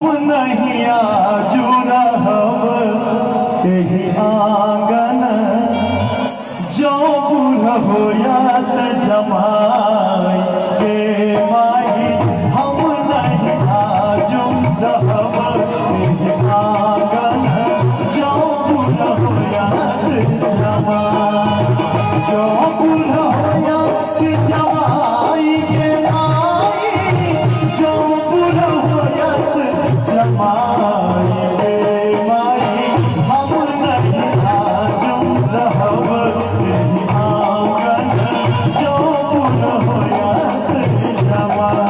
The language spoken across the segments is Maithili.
नहि आजु रहब एहि आंगन, जौं बूढ़ होयत जमाय गे माही, हम नहि आजु रहब एहि आंगन, जौं बूढ़ होयत जमाय, जौं बूढ़ होयत जमाय गे माही, जौं बूढ़ होयत जमाय गे माही, हम नहि आजु रहब एहि आंगन, जौं बूढ़ होयत जमाय।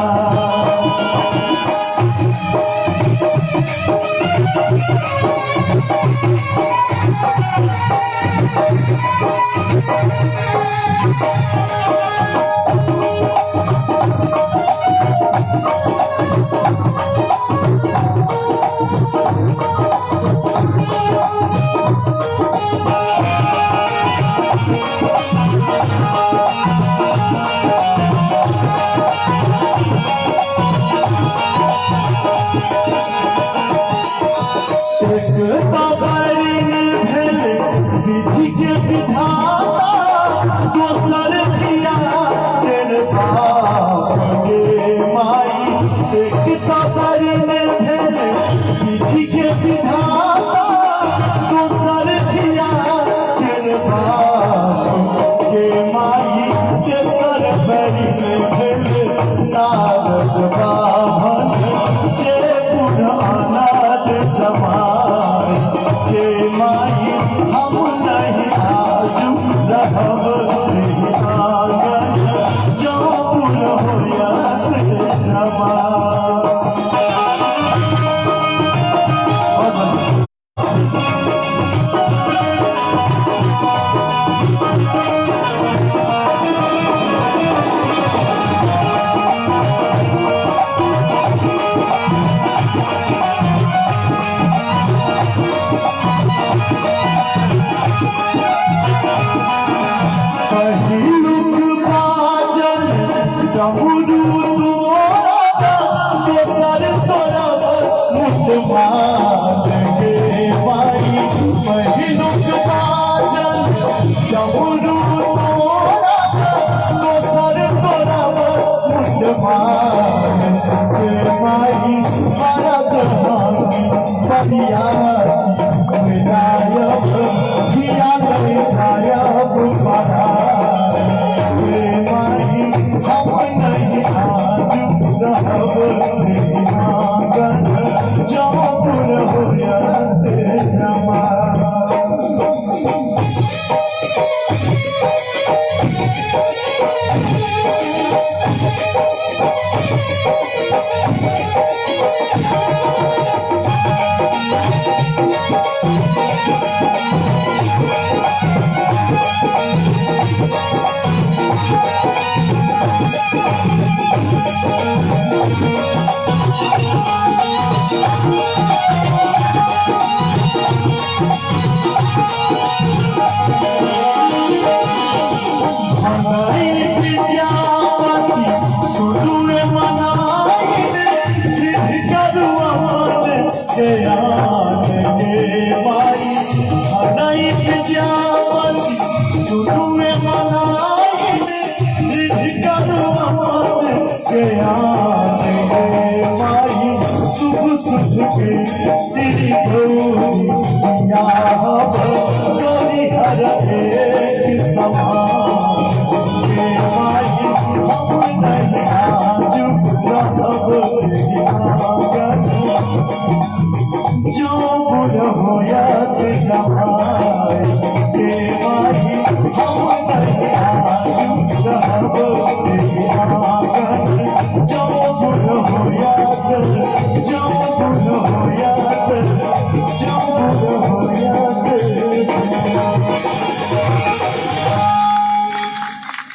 एक तऽ भेल विधि के विधाता, दोसर धिया तेर बाप गे माई, एक तऽ भेल विधि के विधाता, दोसर धिया तेर बाप गे माई, तेसर बरिन भेल नारद बाभन, जे बूढ़ अनाथ जमाय गे माई, हम नहि आजु रहब एहि आंगन, जौं बूढ़ होयत जमाय। पहिलुक बाजल डमरू तोरा, दोसर तोरब मुण्डमान गे माई, पहिलुक बाजल डमरू तोरा, दोसर तोरब मुण्डमान गे माई, मरद हम बरियाती मिलायब, धिया लय जायब पराय गे माई, हम नहि आजु रहब एहि आंगन, जौं बूढ़ होयत जमाय। भनई विद्यापति सुनुए मनाइने, दृढ़ करू अपन ज्ञान गे माई, भनई विद्यापति सुनुए मनाइने, दृढ़ करू अपन ज्ञान गे माई, शुभ शुभ के श्री गौरी बियाहब, गौरी हर एक समान गे